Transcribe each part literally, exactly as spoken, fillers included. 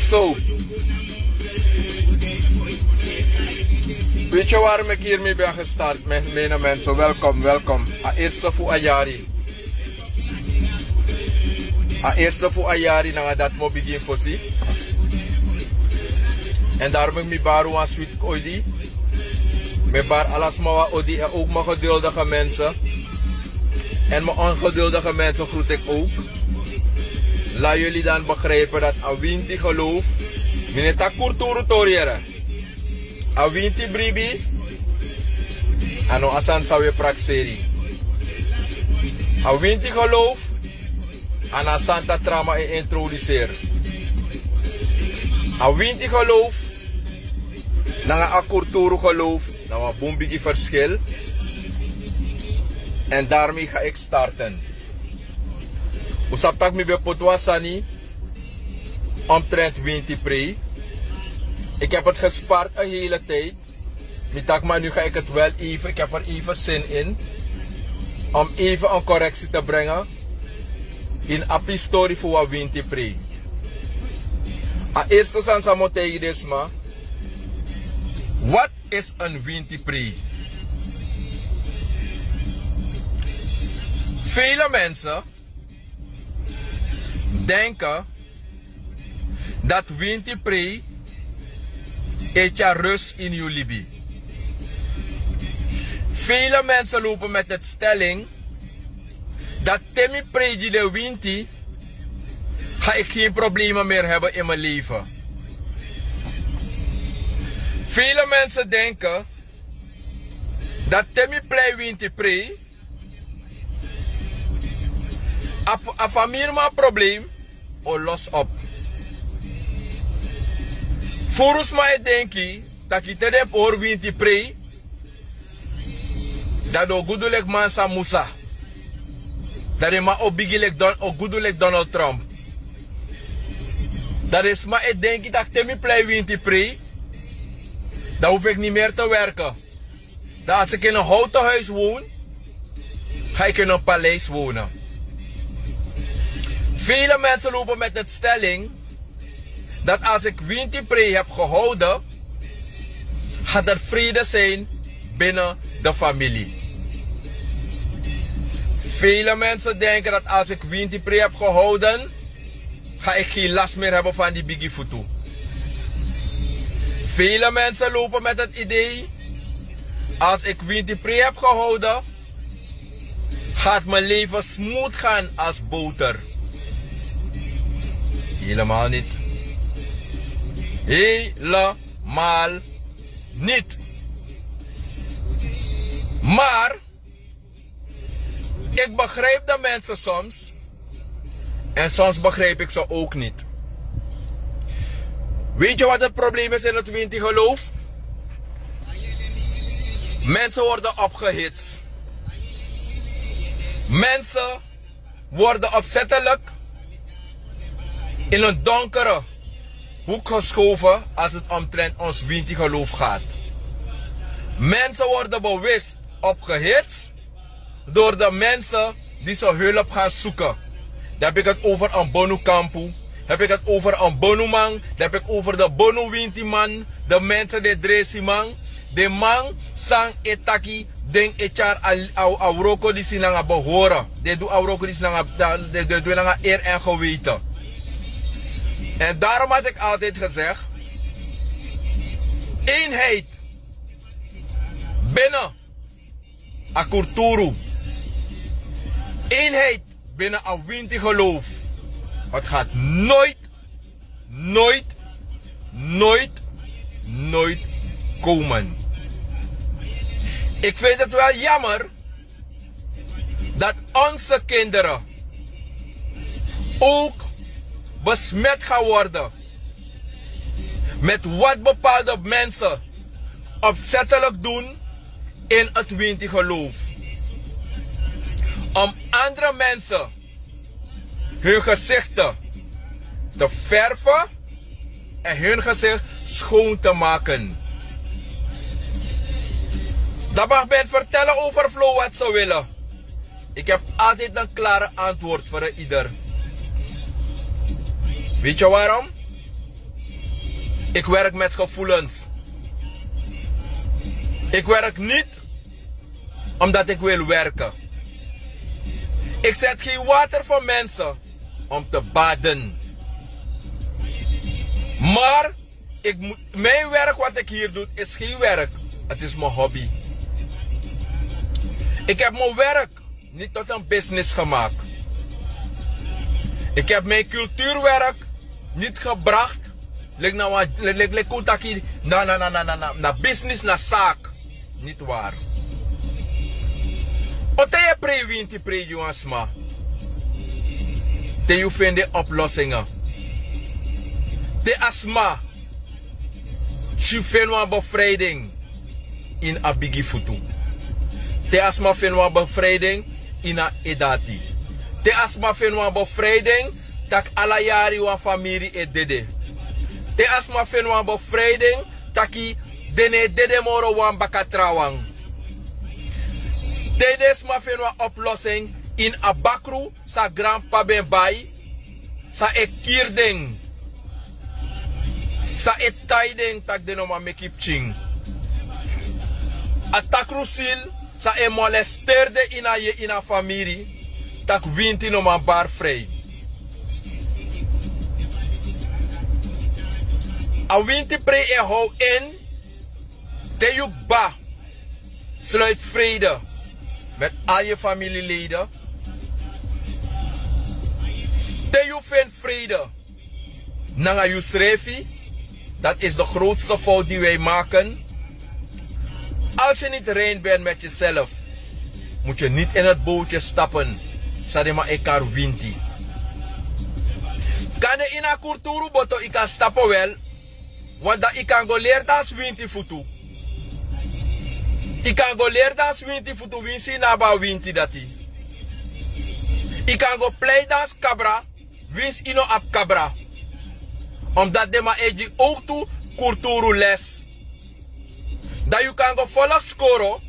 So, weet je waarom ik hiermee ben gestart, mijn, mijn mensen? Welkom, welkom. A eerste fu a yari. A eerste fu a yari nanga dati mi o bigin fosi. En daarom mi bari wan switi odi. Mi bari ala sma wan odi en ook mijn geduldige mensen. En mijn ongeduldige mensen groet ik ook. Laat jullie dan begrijpen dat a winti geloof, mi no e taki kulturu tori yere. A winti bribi, a no a sani san wi e prakseri. A winti geloof, a no a sani san Trama e introduceer. A winti geloof nanga a kulturu geloof na wan bun bigi verschil. En daarmee ga ik starten. Un sabi taki mi ben poti wan sani omtrent winti prei. Ik heb het gespaard een hele tijd. Mi taki, maar nu ga ik het wel even, ik heb er even zin in om even een correctie te brengen in a pisi tori fu wan winti prei. A eerste sani san mi o taigi den sma: wat is een winti prei? Vele mensen denken dat winti prei e tyari rust in yu libi. Vele mensen lopen met het stelling dat te mi prei gi den winti, ga ik geen problemen meer hebben in mijn leven. Vele mensen denken dat te mi plei winti prei, a, a famiri man probleem o los op. Furu sma e denki taki te den hori winti prei, dan den o gudu leki man san musa. Dan den man o bigi leki Don-, o gudu leki Donald Trump. Dan den sma e denki taki te mi plei winti prei, dan hoef ik niet meer te werken. Dat als ik in een houten huis woon, ga ik in een paleis wonen. Vele mensen lopen met het stelling dat als ik winti prei heb gehouden, gaat er vrede zijn binnen de familie. Vele mensen denken dat als ik winti prei heb gehouden, ga ik geen last meer hebben van die bigi futu. Vele mensen lopen met het idee: als ik winti prei heb gehouden, gaat mijn leven smooth gaan als boter. Helemaal niet. Helemaal niet. Maar ik begrijp de mensen soms. En soms begrijp ik ze ook niet. Weet je wat het probleem is in het winti geloof? Mensen worden opgehitst. Mensen worden opzettelijk in een donkere hoek geschoven als het omtrent ons winti geloof gaat. Mensen worden bewust opgehitst door de mensen die ze hulp gaan zoeken. Dan heb ik het over een Bonu Kampu. Heb ik het over een Bonu man. Dan heb ik over de Bonu Winti man. De mensen die Dresi man. De man san e taki den e tyari a, a, a wroko disi nanga behoren. Den du a wroko disi nanga, da-, den, den du nanga eer en geweten. En daarom had ik altijd gezegd: eenheid binnen a kulturu. Eenheid binnen a winti geloof. Het gaat nooit, nooit, nooit, nooit komen. Ik vind het wel jammer dat onze kinderen ook besmet gaan worden met wat bepaalde mensen opzettelijk doen in het winti geloof. Om andere mensen hun gezichten te verven en hun gezicht schoon te maken. Dan mag men vertellen over Flow wat ze willen. Ik heb altijd een klare antwoord voor een ieder. Weet je waarom? Ik werk met gevoelens. Ik werk niet omdat ik wil werken. Ik zet geen water voor mensen om te baden. Maar ik moet, mijn werk wat ik hier doe is geen werk. Het is mijn hobby. Ik heb mijn werk niet tot een business gemaakt. Ik heb mijn cultuurwerk niet gebracht. Lik na wan lik lik lik un taki na na na na na na na business na zaak. Niet waar. Ote ye prei winti prei gi wan sma. Te yu fende oplossingen. Te a sma si feni wan bevrijding ini a bigi futu. Te a sma feni wan bevrijding ini a edati. Te a sma feni wan bevrijding tak' ala yari wan famiri e dede. Te a sma feni wan bevrijding tak' den no e dede moro wan baka trawan. Te den sma feni wan oplossing ini a bakru san granp'pa ben bai, san e kiri den, san e tai den tak' den no man meki pikin. A takrusil san e molesteri den ini a famiri, tak' winti no man bari frei. A winti prei e how en. Te yu kba, sluit vrede met al yu familileden. Te yu feni vrede nanga yusrefi. Dat is de grootste fout die wij maken. Als je niet rein bent met jezelf, moet je niet in het bootje stappen. San den man e kari winti. Kan den ini a kurturu boto yu kan stapu wel. Want dan yu kan go leri dansi winti futu. Yu kan go leri dansi winti futu winsi yu no abi a winti dati. Yu kan go plei dansi kabra winsi yu no abi kabra. Omdati den man e gi owktu kurturu les. Dan yu kan go folok skoro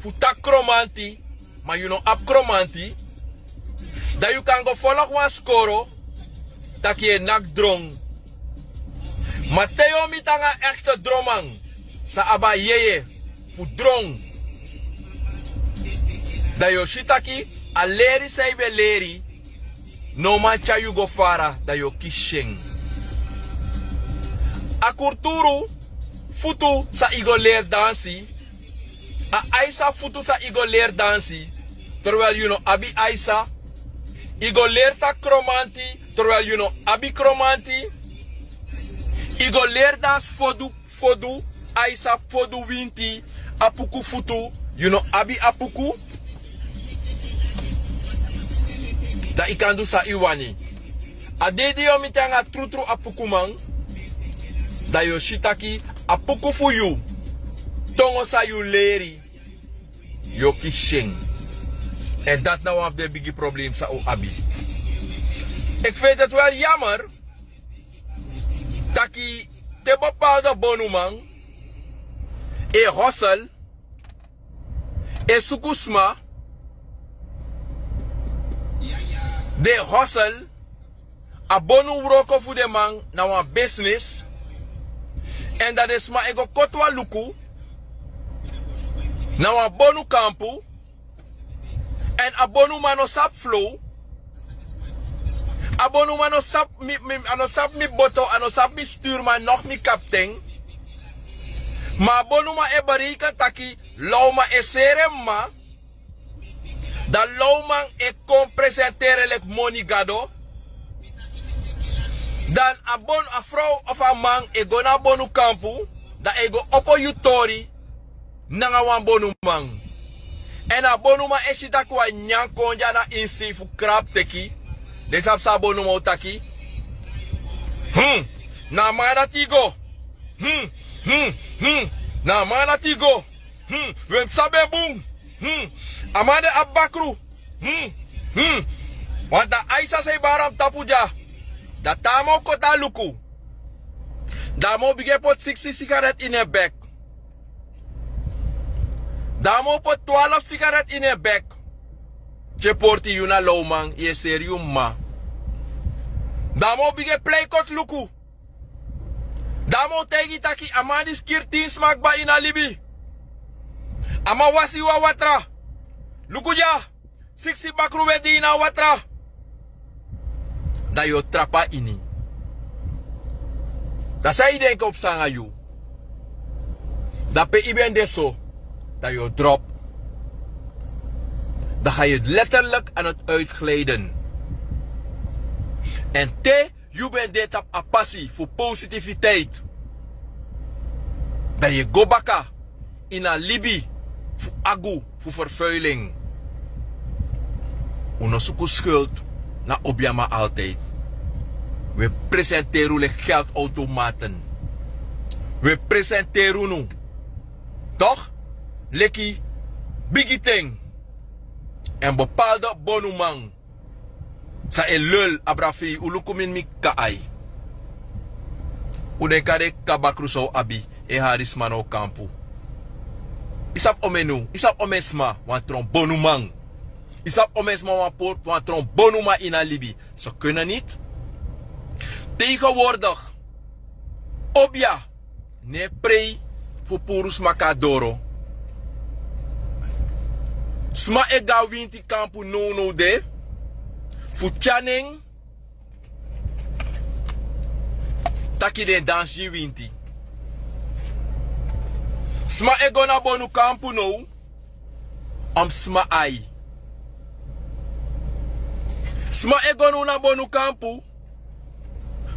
fu taki kromanti, ma yu no abi kromanti. Dan yu kan go folok wan skoro tak' yu e naki dron. Ma te yu o miti nanga ekte dronman san abi a yeye fu dron, dan yu o si tak' a leri san yu ben leri no man tyari yu go fara, dan yu o kisi syen. A kurturu futu san yu go leri dansi, a aisa futu san yu go leri dansi, terwel yu no abi aisa. Yu go leri taki kromanti, terwel yu no abi kromanti. Yu go leri dansi fodu fodu aisa fodu winti, a puku futu, yu no abi a puku. Dan yu kan du san yu wani. A dei di yu o miti nanga trutru a pukuman, dan yu o si taki a puku fu yu, tongo san yu leri, yu o kisi syen. Èn dati na wan fu den bigi problem san un abi. Eki feni dati wel yamer taki te bepalde bonuman e hosel, e suku sma, den e hosel. A bonu wroko fu den man na wan bisnis. Èn dan den sma e go koti wan luku na wan bonu kampu. Èn a bonuman no sabi flow. A bonuman no sabi mi mi a no sabi mi boto, a no sabi mi sturman nogi mi kapten. Ma a bonuman e bereiken taki lawman e seri en mama. Dan lawman e kon presenteri en leki moni gado. Dan a bonu a frow of a man e go na a bonu kampu, dan e go opo yu tori nanga wan bonuman. Èn a bonuman e si tak' wan nyanyan kon dya na ini sei fu krabu teki. Den sabi san a bonuman o taki. Hmm. Na a man dati yu go. Hmm. Hmm. Hmm. Na a man dati yu go. Hmm. Wi mus sabi en bun. Hmm. A man de abi bakru. Hmm. Hmm. Wanta aisa san yu bari na mi tapu dya. Dan te a man o koti a luku, dan a man o bigin e poti siksi sigaret ini en bek. Dan a man o poti twarfu sigaret ini en bek. Te porti yu na lawman yu e seri yu mama. Dan a man o bigin e plei koti luku. Dan a man o taigi taki a man disi kiri tin sma kba ini a libi. A man wasi yu a watra. Luku dya. Siksi bakru ben de ini a watra. Dan yu o trapu na ini. Dan san yu denki o psa nanga yu? Dan pe yu ben de so, dan yu o dropu. Dan ga yu letterlik an het uitglijden. Èn te yu ben de tapu a pasi fu positiviteit, dan yu e go baka ini a libi fu agu, fu vervuiling. Un no suku skuld na obiaman altijd. Wi e presenteri un leki geldautomaten. Wi e presenteri unu, toch, leki bigi ten. Èn bepaalde bonuman san e lul, abra fei, un luku mi ini mi kaka ai. Un denki a den kaka bakru san un abi e hari sma na un kampu? Yu sabi omeni un, yu sabi omeni sma wani tron bonuman? Yu sabi omeni sma wani poti, wani tron bonuman ini a libi? Ze kunnen niet. Tegenwoordig, obia no e prei fu puru sma kon na doro. Sma e go na winti kampu nownow de fu tyari nen taki den e dansi gi winti. Sma e go na bonu kampu now, om sma ai. Sma e go now na bonu kampu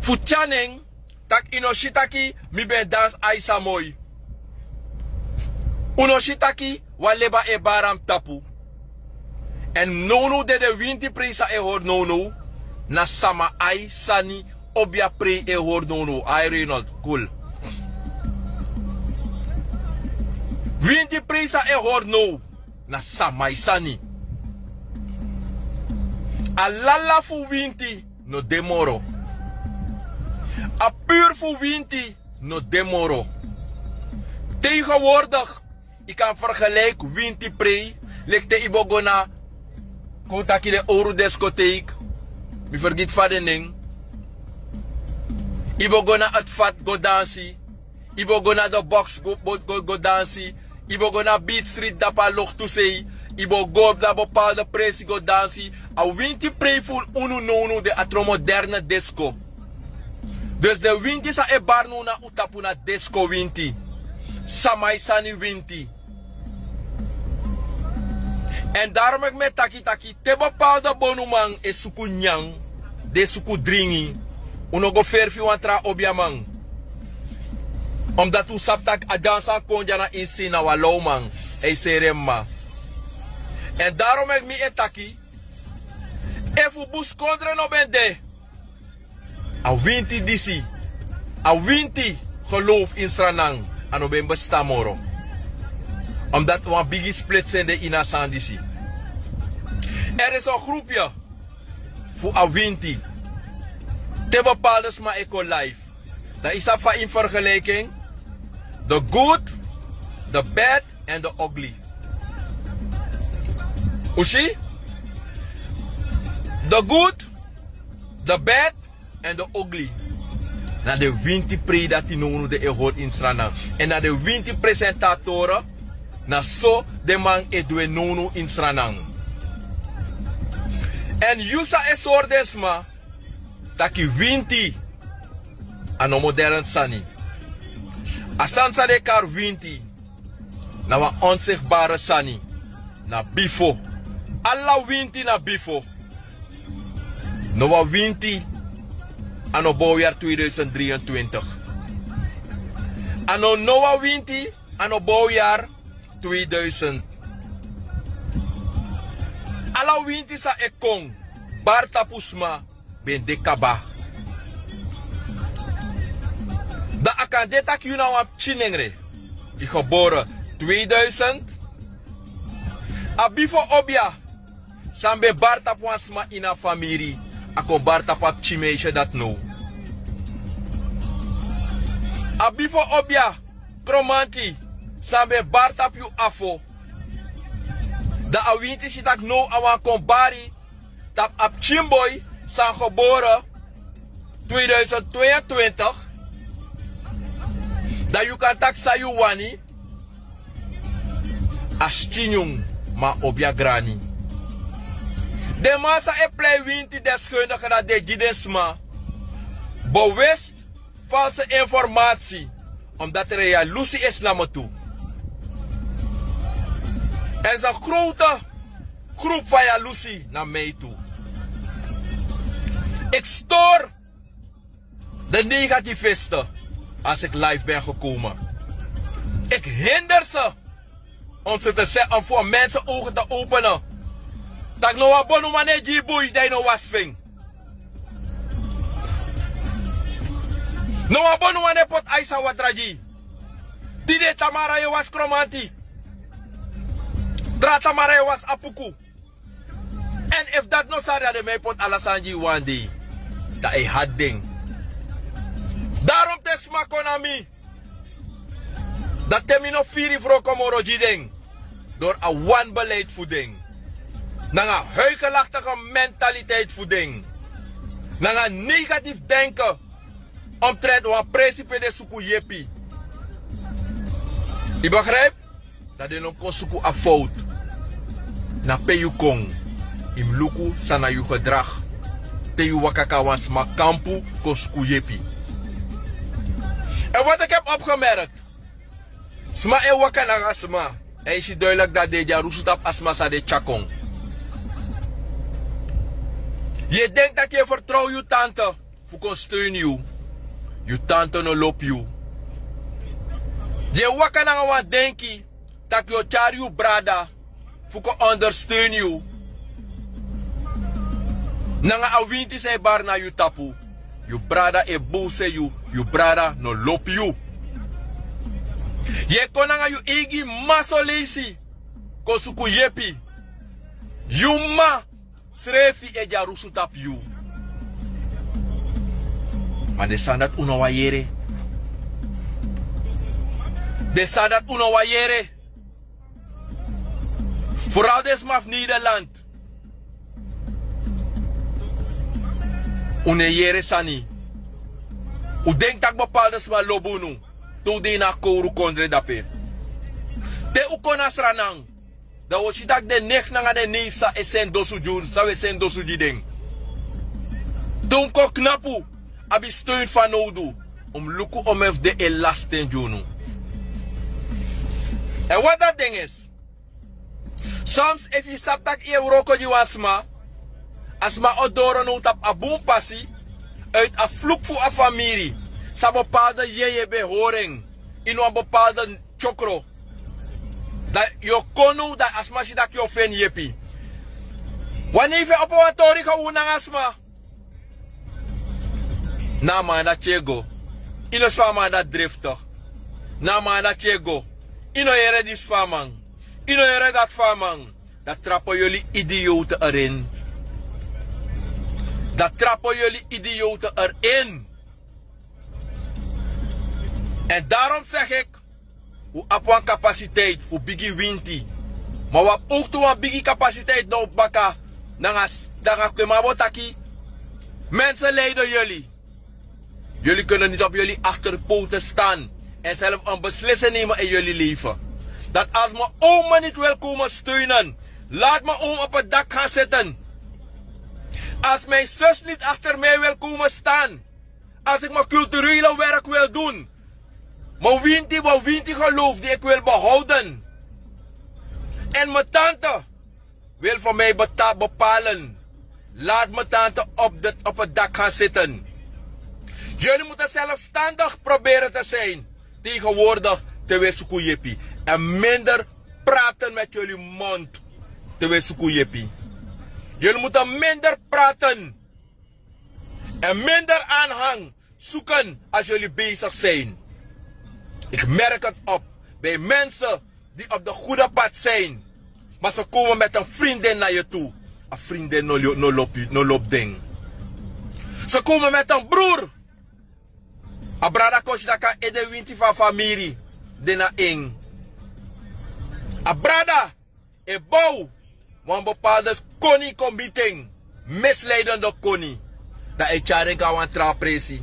fu tyari nen, taki yu no si taki mi ben dansi ai san moi. Un no si taki wan leba e bari na mi tapu. Èn nownow de, den winti prei san e hori nownow, na sama ai sani, obia prei e hori nownow. Ai Reynold, cool. Winti prei san e hori now, na sama ai sani. A lala fu winti no de moro. A puru fu winti no de moro. Tegenwoordig, yu kan vergelijk winti prei, leki te yu bo go na, kon taki, den owru diskotheek, mi fergiti fa den nen. Yu bo go na het vat go dansi. Yu bo go na den box go, go, go, go dansi. Yu bo go na Beat Street, dapu a loktu sei. Yu bo go na bepaalde presi go dansi. A winti prei fu unu nownow de a tron moderne disko. Dus den winti san e bari now na un tapu na disko winti. Sama ai sani winti. Èn daarom meki mi e taki taki te bepaalde bonuman e suku nyan, den e suku dringi, un no go ferfi wan tra obiaman. Omdati un sabi taki a dansi a kon dya na ini sei, na wan lawman e seri en mma. Èn daarom meki mi e taki, efu buskondre no ben de, a winti disi, a winti geloof ini Sranan, a no ben bestaan moro. Omdati wan bigi splitsi de ini a sani disi. Er is een groepje fu a winti. Te bepaalde sma e kon live, dan yu sabi fa, in vergelijking, the good, the bad and the ugly. Un si? The good, the bad and the ugly. Na den winti prei dati nownow den e hori ini Sranan. Èn na den winti presentatori, na so den man e du en nownow ini Sranan. Èn yu san e sori den sma taki winti a no moderne sani. A sani san den e kari winti, na wan onzichtbare sani. Na bifo. Ala winti na bifo. Nowa winti a no bowjaar tweeduizend drieëntwintig. A no nowa winti a no bowjaar tweeduizend. Ala winti san e kon bari tapu sma ben de kaba. Dan a kan de taki yu na wan pikin nengre, yu gebore tweeduizend. A bifo obia san ben bari tapu wan sma ini a famiri, a kon bari tapu a pikin meisje dati now. A bifo obia Kromanti san ben bari tapu yu afo. Dan a winti si taki now a wani kon bari tapu a pikin boi san gebore tweeduizend tweeëntwintig. Dan yu kan taki san yu wani. A skin nyun, ma a obi a grani. Den man san e plei winti, deskundige dati den gi den sma. Bewust false informatie, omdat er yalusi is na mi tu. Er is een grote groep van yalusi na mi tu. Ik stoor de negativisten als ik live ben gekomen. Ik hinder ze om ze te zeggen, om voor mensen ogen te openen. Dat no wan bonuman e gi bui, dat no was ving. No wan bonuman e pot aisa watragi. Tide tamara yu was kromanti. Tra tamara yu was apuku. En efu dati no sari, a de mi e poti ala sani gi yu wan dei. Dan a e hati den. Daarom te sma kon na mi, dan te mi no firi wroko moro gi den. Door a wanbeleid fu den, nanga huigelachtige mentaliteit fu den, nanga negatief denken omtrent wan presi pe den suku yepi. Yu begrijp? Dan den no kon suku a fout. Na pe yu kon, yu mus luku san na yu gedrag. Te yu waka kon na wan sma kampu kon suku yepi. En wat ik heb opgemerkt, sma e waka nanga sma, en yu si duidelijk dat den e dyarusu tapu a sma san den tyari kon. Yu e denki tak' yu e vertrouw yu tante fu kon steun yu. Yu tante no lobi yu. Yu e waka nanga wan denki tak' yu o tyari yu brada fu kon ondersteun yu. Nanga a winti san e bari na yu tapu, yu brada e bowse yu, yu brada no lobi yu. Yu e kon nanga yu eigi mma soleisi kon suku yepi. Yu mma srefi e dyarusu tapu yu. Ma den sani dati un no wani yere. Den sani dati un no wani yere. Vooral den sma fu Nederland. Un no e yere sani. Un denki tak' bepaalde sma lobi unu. Te un de ini a kowru kondre dape. Te un kon na Sranan, dan un o si tak' den neef nanga den neef san e seni dosu gi unu, san un e seni dosu gi den. Te un kon knapu, abi steun fanowdu. Un mus luku omeni fu den e lasi ten gi unu. En wat dati den e si. Soms efu yu sabi tak' yu e wroko gi wan sma, a sma o doro now tapu a bun pasi, uit a fluku fu a famiri, san bepaalde yeye ben hori en ini wan bepaalde tyokro. Dan yu o kon now, dan a sma si tak' yu o feni yepi. Wanneer yu e opo wan tori gi unu nanga sma, na a man dati yu e go. Yu no si fa a man dati driftig. Na a man dati yu e go. Yu no yere disi fu a man. Yu no yere dati fu a man. Dan trapo yuli idiote erin. Dan trapo yuli idiote erin. En daarom zeg ik, un abi wan kapasiteit fu bigi winti. Ma un abi ook tu wan bigi kapasiteit now baka. Nanga s-, nanga kemabo taki. Mensen leiden jullie. Jullie kunnen niet op jullie achterpoten staan en zelf een beslissing nemen in jullie leven. Dat als mijn oom me niet wil komen steunen, laat mijn oom op het dak gaan zitten. Als mijn zus niet achter mij wil komen staan, als ik mijn culturele werk wil doen, mijn winti, mijn winti geloof die ik wil behouden, en mijn tante wil voor mij beta-, bepalen, laat mijn tante op, de, op het dak gaan zitten. Jullie moeten zelfstandig proberen te zijn tegenwoordig, te win suku yepi. En minder praten met jullie mond, te win suku yepi. Jullie moeten minder praten en minder aanhang zoeken als jullie bezig zijn. Ik merk het op bij mensen die op de goede pad zijn, maar ze komen met een vriendin naar je toe. A vriendin no lo-, no lobi, no lobi den. Ze komen met een broer. A brada kon si tak' a ede winti fu a famiri de na en. A brada e bow wan bepaalde koni kon miti en, misleidende koni. Dan e tyari en go na wan tra presi.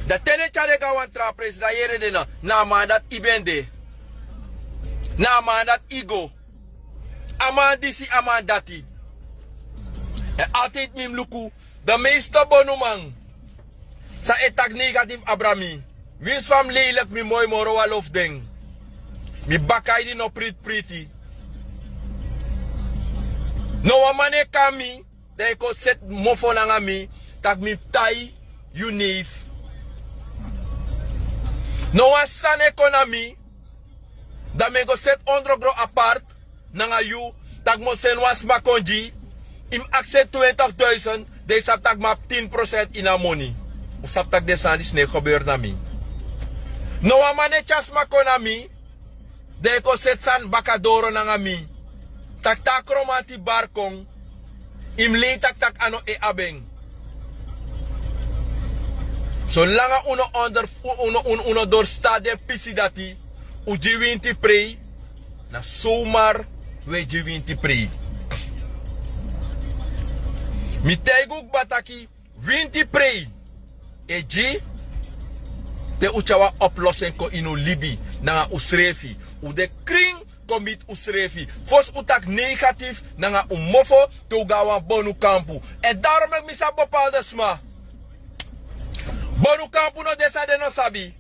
Dan te den tyari en go na wan tra presi, dan yere den no, na a man dati i ben de. Na a man dati i go. A man disi, a man dati. Èn altide mi mus luku, dan meeste bonuman san e taki negatifu abra mi. Winsi fa mi leilik, mi moi moro wan lo fu den. Mi baka ini no priti priti. No wan man e kon na mi, dan e kon seti mofo nanga mi, tak' mi mus tai yu neifi. No wan sani e kon na mi, dan mi e go seti ondrogron apart nanga yu, tak' mi o seni wan sma kon gi yu, yu mus aksi en twintig duizend, dan yu sabi tak' mi abi tin procent ini a moni. Un sabi tak' den sani disi no e gebeur na mi. No wan man e tyari sma kon na mi, dan e kon seti sani baka doro nanga mi, tak' te a kromanti bari kon, yu mus lei tak' tak' a no e abi en. Solanga un no onder, un no, un, un no dorstan den pisi dati, un gi winti prei, na somar un e gi winti prei. Mi taigi un kba taki, winti prei e gi te un tyari wan oplossing kon ini un libi nanga unsrefi. Un de krin kon miti unsrefi. Fosi un taki negatifu nanga un mofo te un go na wan bonukampu. Èn daarom meki mi sabi bepaalde sma. Bonukampu no de san den no sabi.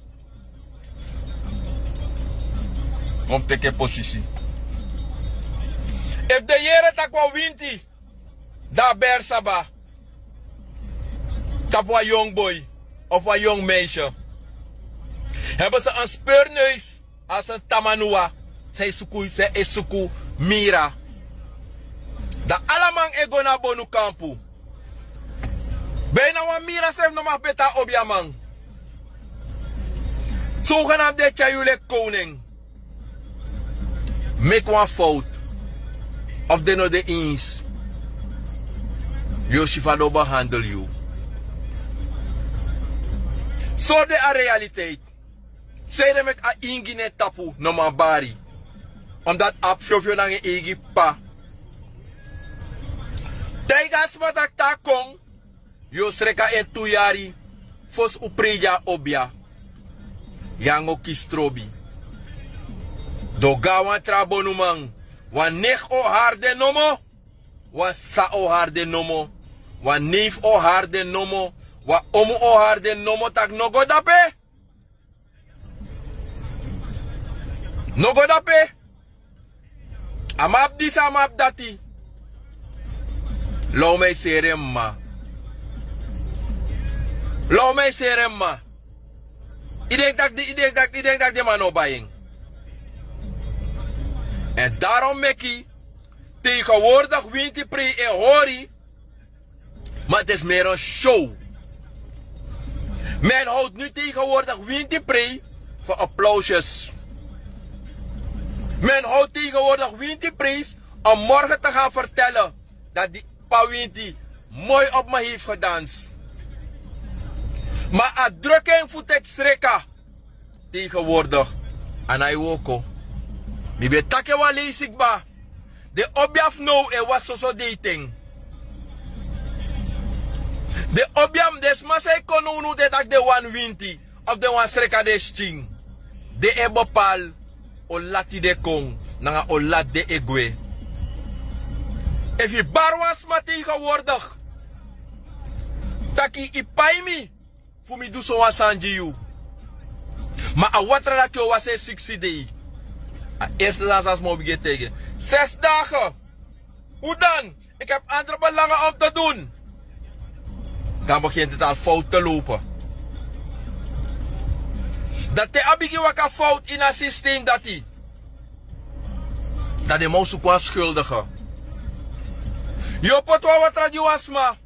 Kon teki posisi. Efu den yere tak' wan winti dan a beri saba tapu wan yongu boi of wan yongu meisje, hebben ze een speurneus als een tamanua. San e suku, san e suku mira. Dan ala man e go na bonukampu. Bijna wan mira srefi no mag peti a obiaman. Zogenaamd den e tyari yu leki koning. Meki wan fowtu of den no de eens, yu o si fa den o behandel yu. So de a realiteit. Sanede meki a ingi na en tapu no man bari? Omdat a abi fyofyo nanga en eigi p'pa. Taigi a sma tak' te a kon, yu o sreka en tu yari fosi un prei gi a obia. Yu nanga o kisi trobi. Dan un go na wan tra bonuman. Wan negi o hari den nomo. Wan sisa o hari den nomo. Wan neifi o hari den nomo. Wan omu o hari den nomo tak' no go dape. No go dape. A man abi disi, a man abi dati. Law mi e seri en mma. Law mi e seri en mma. Yu denki tak' den, yu denki tak', yu denki tak' den man no o bai en. Èn daarom meki tegenwoordig winti prei e hori. Maar het is meer een show. Men houdt nu tegenwoordig winti prei voor applausjes. Men houdt tegenwoordig winti prei om morgen te gaan vertellen dat die p'pa winti mooi op me heeft gedans. Maar a druk en voet het sreka. Tegenwoordig a no e wooko. Mi ben taki en wan leisi kba. Den obia fu now e wasi soso dei ten. Den obia, den sma san e kon nownow te taki den wani winti of den wani sreka den skin, den e bepaal o lati den kon nanga o lati den e gwe. Efu yu bari wan sma tegenwoordig taki yu pai mi fu mi du sowan sani gi yu. Ma a watra dati o wasi en siksi dei. A eerste sani san sma o bigin e taigi en: zes dagen. Hoe dan? Ik heb andere belangen om te doen. Dan begint het al fout te lopen. Dan te a bigin waka fout ini a systeem dati, dan den man o suku wan schuldige. Yu o poti wan watra gi wan sma.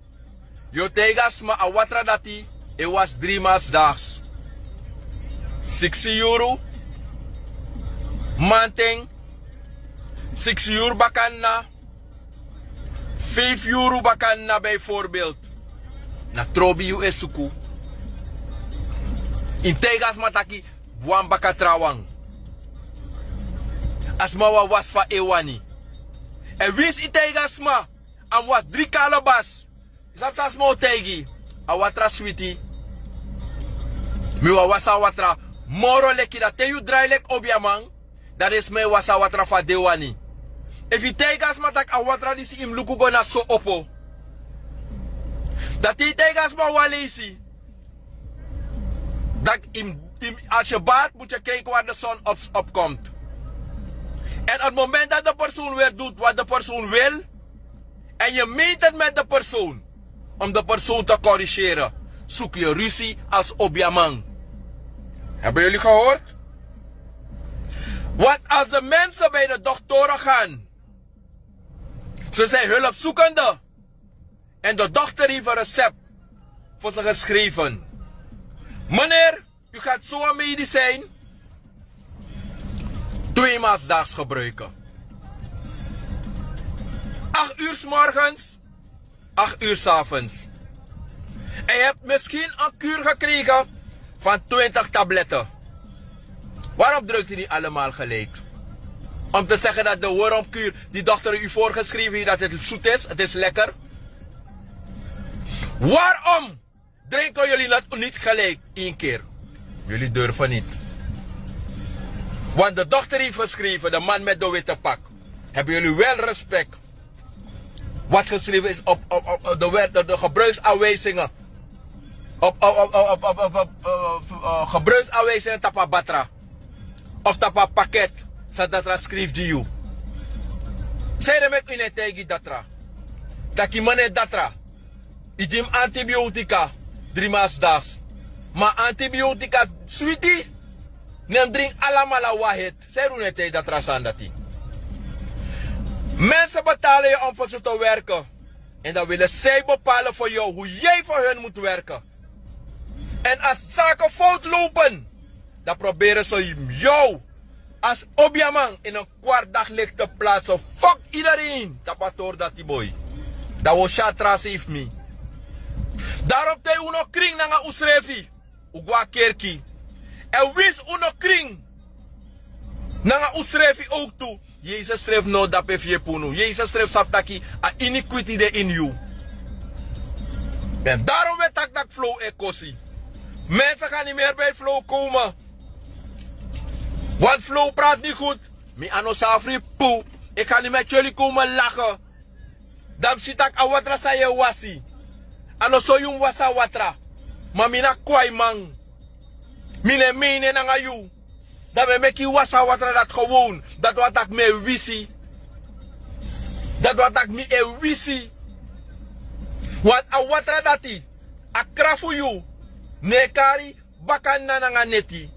Yu o taigi a sma a watra dati e wasi dri maal sdaags. Siksi yuru mamanten, siksi yuru bakadina, feifi yuru bakadina bijvoorbeeld. Na trobi yu e suku. Yu mus taigi a sma taki wan baka trawan. A sma wani wasi fa en wani. Èn winsi yu taigi a sma a mus wasi dri kalabas, yu sabi san a sma o taigi yu? A watra switi. Mi wani wasi a watra moro leki dati. Te yu drai leki obiaman, dan den sma e wasi a watra fu a de wani. Efu yu taigi a sma tak' a watra disi yu mus luku go na so opo, dan te yu taigi a sma wan leisi, dan yu mus, yu mus, als je baat moet je kijken waar de zon op, op komt. En het moment dat de persoon weer doet wat de persoon wil, en je meent het met de persoon, om de persoon te corrigeren, zoek je ruzie als obiaman. Hebben jullie gehoord? Want als de mensen bij de doktoren gaan, ze zijn hulpzoekende, en de dokter heeft een recept voor ze geschreven. Meneer, u gaat zo een medicijn tweemaal daags gebruiken. Acht uur 's morgens, acht uur 's avonds. En je hebt misschien een kuur gekregen van twintig tabletten. Waarom drukt u niet allemaal gelijk? Om te zeggen dat de wormkuur die dokter u voorgeschreven heeft, dat het zoet is, het is lekker. Waarom drinken jullie dat niet gelijk één keer? Jullie durven niet. Want de dokter heeft geschreven, de man met de witte pak. Hebben jullie wel respect? Wat geschreven is op, op, op, op de, wet, de, de gebruiksaanwijzingen. Op, op, op, op, op, op, op, op, eh, eh, gebruiksaanwijzingen tapu a batra. Of tapu a pakket. San datra skrifi gi yu. San ede meki wi no e taigi datra taki mane datra, yu gi mi antibiotika dri maal 's daags. Ma antibiotika switi, ne mi dringi alamala wan heti. San ede wi no e taigi datra sani dati? Mensen betalen je om voor ze te werken. En dan willen zij bepalen voor jou hoe jij voor hun moet werken. En als zaken fout lopen, dan proberen ze jou als obiaman in een kwart daglicht te plaatsen. Fuck iedereen tapu a tori dati, boy. Dan wi o si a tra seefi mi. Daarom te unu kring nanga unsrefi, un go na kerki. En winsi un no kring nanga unsrefi ook tu, Yesus srefi no dape fu yepi unu. Yesus srefi sabi taki a iniquity de ini yu. En daarom wi e taki taki flow e kosi. Mensen gaan niet meer bij flow komen. Want flow praat niet goed. Mi a no safri pu. Ik ga niet met jullie komen lachen. Dan mi si taki a watra san yu e wasi, a no so yu mus wasi a watra. Ma mi na kwaiman. Mi no e meini en nanga yu. Dan mi e meki yu wasi a watra dati gewoon. Dati wani taki mi e wisi. Dati wani taki mi e wisi. Want a watra dati, a kra fu yu no e kari bakana nanga neti.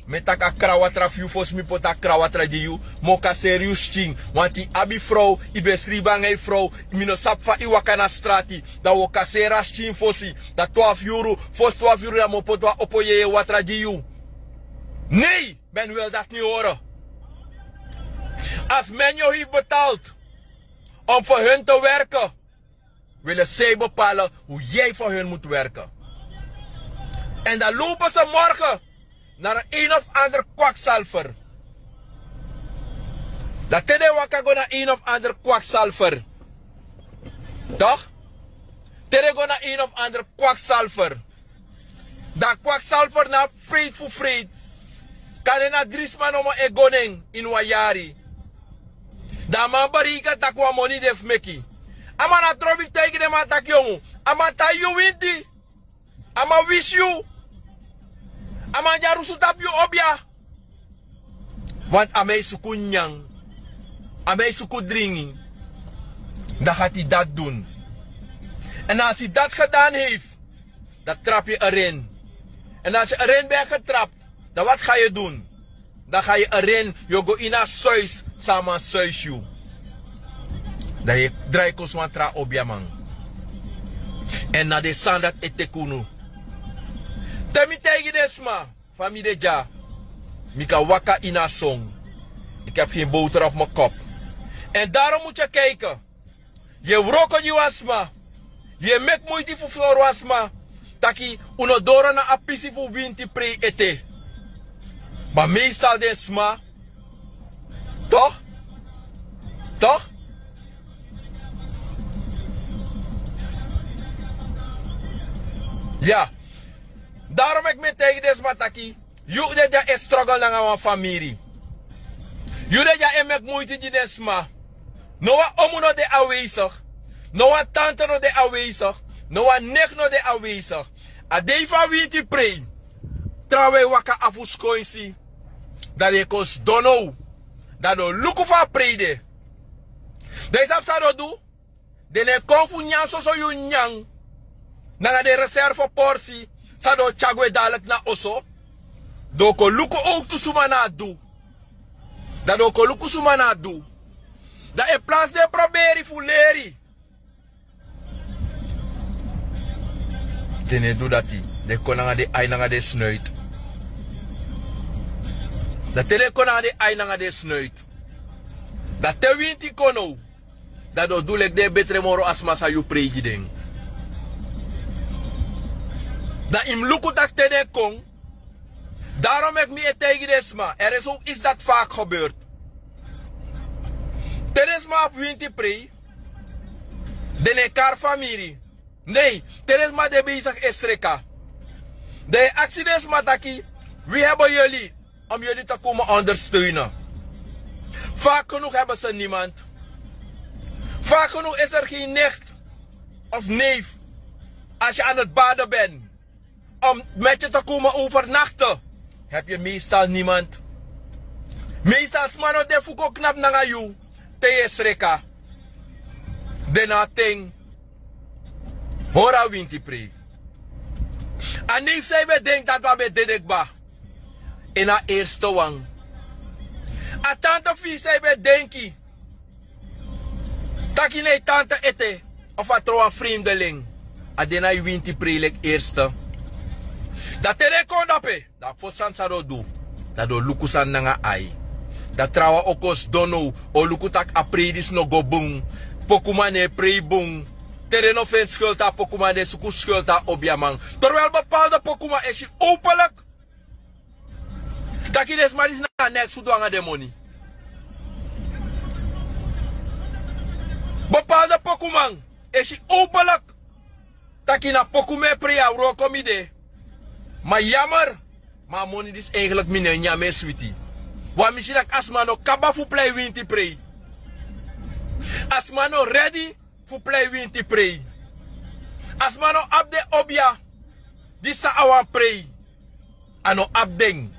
Mi e taki a krawatra fu yu, fosi mi poti a krawatra gi yu, mi o kaseri yu skin. Wanti yu abi frow, yu ben sribi nanga yu frow, mi no sabi fa yu waka na strati. Dan wi o kaseri a skin fosi. Dan twarfu yuru, fosi twarfu yuru dan mi o poti wan opo yeye watra gi yu. Nee, men wil dat niet horen. Als men jou heeft betaald om voor hun te werken, willen zij bepalen hoe jij voor hun moet werken. En dan lopen ze morgen naar een, een of ander kwakzalver. Dan te den waka go na een of ander kwakzalver. Toch? Te den go na een of ander kwakzalver. Dan kwakzalver na abi freit fu freit. Kande na dri sma nomo e go na en ini wan yari. Dan a man bereika taki wan moni de fu meki. A man na trobi fu taigi den man taki yongu, a man tan yu winti. A man wisi yu. A man dyarusu tapu yu obia. Want a man e suku nyan, a man e suku dringi. Dan gati dati dun. En als hij dat gedaan heeft, dan trap je erin. En als je erin bent getrapt, dan wat ga je doen? Dan ga je erin, yu o go ini a suis san a man suis yu. Dan yu e drai kon so wan tra obiaman. En na den sani dati e teki unu. Te mi taigi den sma fa mi de dya, mi kan waka ini a son. Ik heb geen boter op mijn kop. En daarom moet je kijken. Yu e wroko gi wan sma. Yu e meki muiti fu sori wan sma taki un no doro na a pisi fu winti prei ete. Ma meestal den sma, toch? Toch? Ya. Daro meki mi e taigi den sma taki, yu de dya e struggle nanga wan famiri. Yu de dya e meki muiti gi den sma. No wan omu no de awesigi. No wan tante no de awesigi. No wan nek no de awesigi. A dei fu a winti prei, trawan e waka afu skonsi. Dan den e kon sidon now. Dan den o luku fu a prei de. Dan yu sabi san den o du? Den no e kon fu nyan soso yu nyan nanga den reserve porsi san den o tyari gwe dadiliki na oso. Den o kon luku owktu suma na a du. Dan den o kon luku suma na a du. Dan in plaats den e proberi fu leri, den no e du dati. Den kon nanga den ai nanga den snuit. Dan te den kon nanga den ai nanga den snuit, dan te winti kon now, dan den o du leki den e betre moro a sma san yu prei gi den. Dan yu mus luku taki te den kon. Daro meki mi e taigi den sma, er is ook iets dat vaak gebeurt. Te den sma abi winti prei, den no e kari famiri. Nee, te den sma de bezig e sreka, den e aksi den sma taki: wie hebben jullie om jullie te komen ondersteunen? Vaak genoeg hebben ze niemand. Vaak genoeg is er geen nicht of neef. Als je aan het baden bent, om met je te komen overnachten, heb je meestal niemand. Meestal sma no de fu kon knapu nanga yu te yu e sreka. Den no abi ten. Hori a winti prei. A neef san yu ben denki dati wan ben dede kba. Ini a eerste wan. A tante fu yu san yu ben denki taki na yu tante ete, of a tron wan vreemdeling, a de na yu winti prei leki eerste. Dan te den kon dape, dan a fosi sani san den o du, dan den o luku sani nanga ai. Dan trawan o kon sidon now, o luku taki a prei disi no go bun. Pokuman no e prei bun. Te den no feni skultu a pokuman, den e suku skultu a obiaman. Terwijl bepaalde pokuman e si openlijk taki den sma disi na neks fu du nanga den moni. Bepaalde pokuman e si openlijk taki na pokuman e prei a wroko mi de. Ma jammer, ma a moni disi eigenlijk mi no e nyan en switi. Wan mi si taki a sma no kaba fu plei winti prei. A sma no ready fu plei winti prei. A sma no abi den obia di san a wani prei. A no abi den.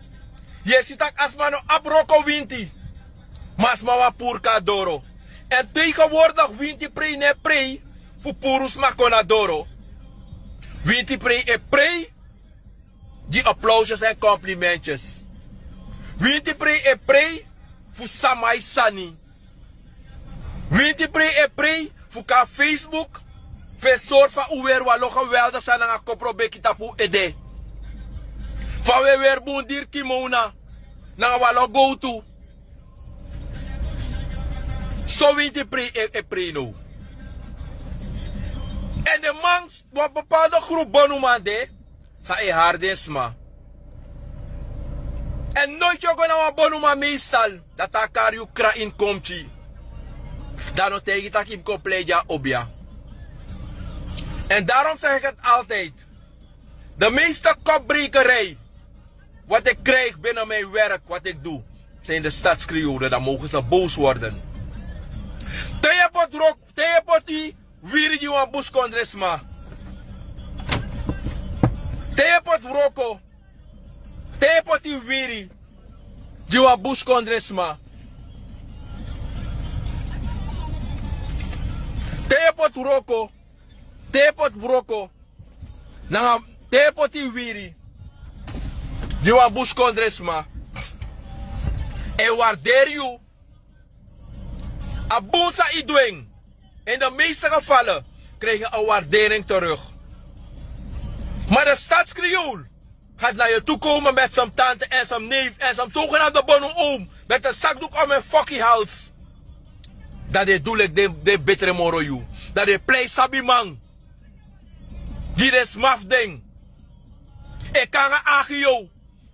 Yu e si taki a sma no abi wroko winti, ma a sma wani puru kon na doro. Èn tegenwoordig winti prei no e prei fu puru sma kon na doro. Winti prei e prei gi applausjes en complimentjes. Winti prei e prei fu sama yu sani. Winti prei e prei fu kon na Facebook fu e sori fa un weri wan lo geweldig sani nanga kopro beki tapu un ede. Fa un e weri bun diri kimona nanga wan lo gowtu. So winti prei e, e prei now. Èn den man, wan bepaalde grupu bonuman de san e hari den sma. Èn noiti yu o go na wan bonuman meestal, dati a kari yu kra ini komki. Dan a no taigi taki yu mus kon plei gi a obia. En daarom zeg ik het altijd. De meeste kopbrekerij wat ik krijg binnen mijn werk, wat ik doe, zijn de stadskreolen. Dan mogen ze boos worden. Te yu e poti wroko, te yu e poti wiri gi wan buskondresma. Te yu e poti wroko, te yu e poti wiri gi wan buskondresma. Te yu e poti wroko, te yu e poti wroko, nanga te yu e poti wiri gi wan buskondresma, e warderi yu. A bun san yu du en. In de meeste gevallen krijg je een waardering terug. Maar de stadskreool gaat naar je toe komen met zijn tante en zijn neef en zijn zogenaamde bonumoom met een zakdoek om hun fucking hals. Dat de doel ik de, de betere moro yu. Dat de plei sabi man. Gi den sma fu den. E kon nanga agio.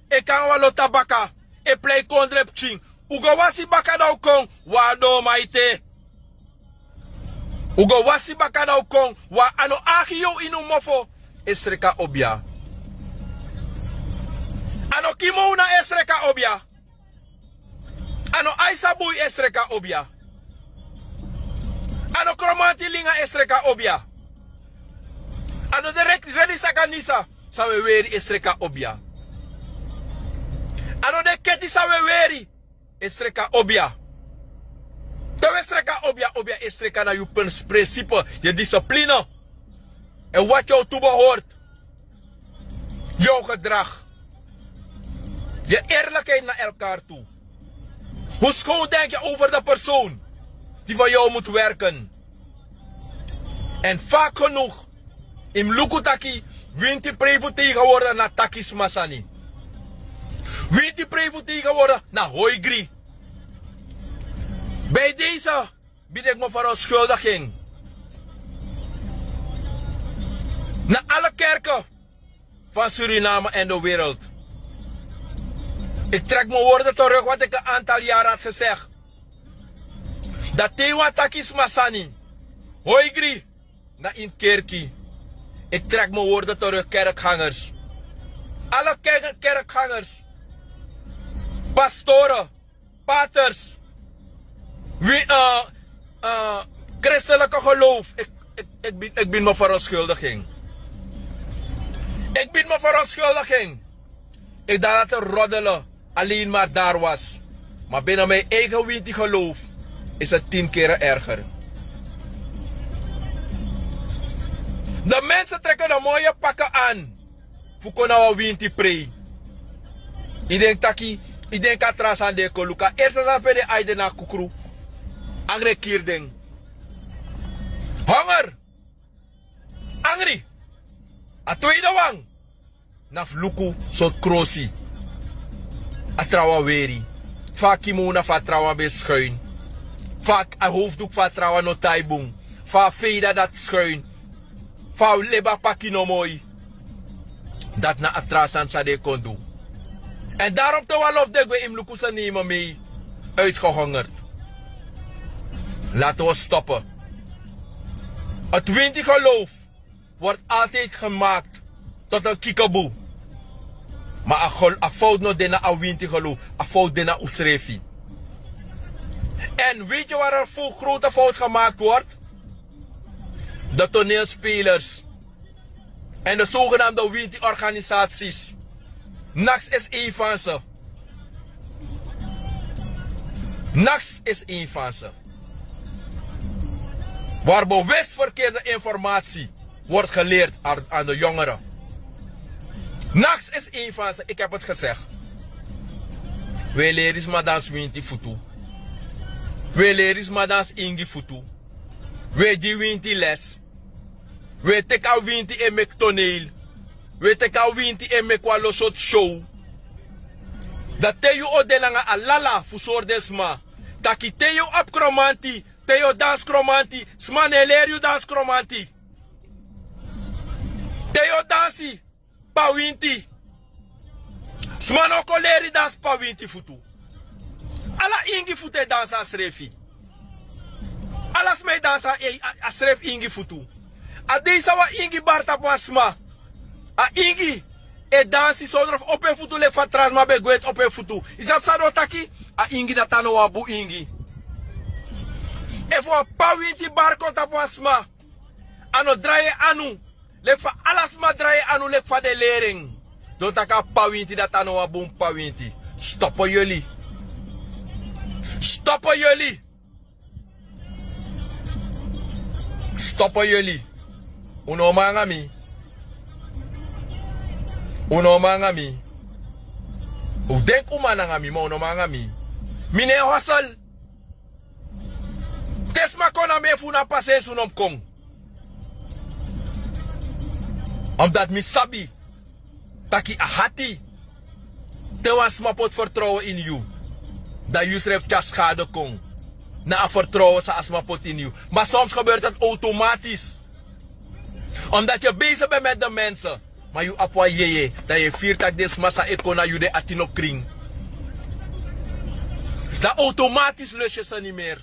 E kon nanga wan lo tabaka. E plei kondre pikin. Un go wasi baka dan un kon, wan a doo maiti. Un go wasi baka dan un kon, wan a no agio ini un mofo. E sreka obia. Kimona e sreka obia. A no aisa bui e sreka obia. A no kromanti linga e sreka obia. A no de redi saka nisa san we weri e sreka obia. A no de keti san we weri e sreka obia. Te we sreka obia obia e sreka na yu prinsipe, yu disipline. En wat yu tu behort. Yu gedrag. Yu eerlijkheid na elkaar tu. Hoe schoon denk yu over de persoon die van yu moet werken? En vaak genoeg in mus luku taki winti prijfu tegenwoordig na taki sma sani. Winti prijfu tegenwoordig na hoigri. Bij deze bied ik me verontschuldiging na alle kerken van Suriname en de wereld. Ik trek mijn woorden terug wat ik een aantal jaren had gezegd. Dat tewa taki sma sani hoigri na in kerki. Ik trek mijn woorden terug, kerkgangers. Alle kerkgangers, pastoren, paters, christelijke geloof. Ik bin me verontschuldiging. Ik bin me verontschuldiging. Ik dacht dat er roddelen alleen maar daar was. Maar binnen mijn eigen winti geloof is het tien keren erger. De mensen trekken de mooie pakken aan. Fu kon na wan winti prei. I denk taki, i denk a tra sani den e kon luku. A erste sani pe den ai de na kukru. Angri e kiri den. Honger. Angri. A tweede wan na fu luku sortu krosi a trawan weri. Fa a kimona fu a trawan ben skuin. Fa a howfduku fu a trawan no tai bun. Fa a feida dati skuin. Fa a lebi a paki no moi. Dati na a tra sani san den e kon du. En darom te wan lof de gwe i mus luku san nemen mei. Uitgehongerd. Laten we stoppen. Het winti geloof wordt altijd gemaakt tot een kikebu. Maar a fout no de na a winti geloof. A fout de na usrefi. En weet je waar er een grote fout gemaakt wordt? De toneelspelers en de zogenaamde winti organisaties. Naks is een van ze. Naks is een van ze. Waar bewust verkeerde informatie wordt geleerd aan de jongeren. Naks is een van ze, ik heb het gezegd. We leri sma dansi winti futu. We leri sma dansi ingi futu. We gi winti les. We teki a winti e meki toneel. We teki a winti e meki wan lo sortu show. Dan te yu o de nanga a lala fu sori den sma taki te yu abi kromanti, te yu o dansi kromanti, sma no e leri yu dansi kromanti. Te yu o dansi pawinti, sma no kon leri dansi pawinti futu. Ala ingi futu e dansi a srefi. Ala sma e dansi a srefi ingi futu. A dei san wan ingi bari tapu wan sma, a ingi e dansi sondro fu opo en futu leki fa tra sma ben gwenti opo en futu. Yu sabi san den o taki? A ingi dati a no wan bun ingi. Efu wan pawinti bari kon tapu wan sma, a no drai en anu leki fa ala sma drai en anu leki fa den leri en. Den o taki a pawinti dati a no wan bun pawinti. Stopo yuli. Stopo yuli. Stopo yuli. Un no man nanga mi. Un no man nanga mi. Un denki un man nanga mi ma un no man nanga mi. Mi no e hosel. Te sma kon na mi efu un na pasensi un no mus kon. Omdati mi sabi taki a hati, te wan sma poti fertrowen ini yu, dan yu srefi tyari skade kon na a fertrowen san a sma poti ini yu. Ma soms geberi dati automatis. Omdati yu e besi ben meti de mense, ma yu abi wan yeye, dan yu e firi tak' den sma san e kon na yu den ati no krin. Dan automatis lusu yu sani meri.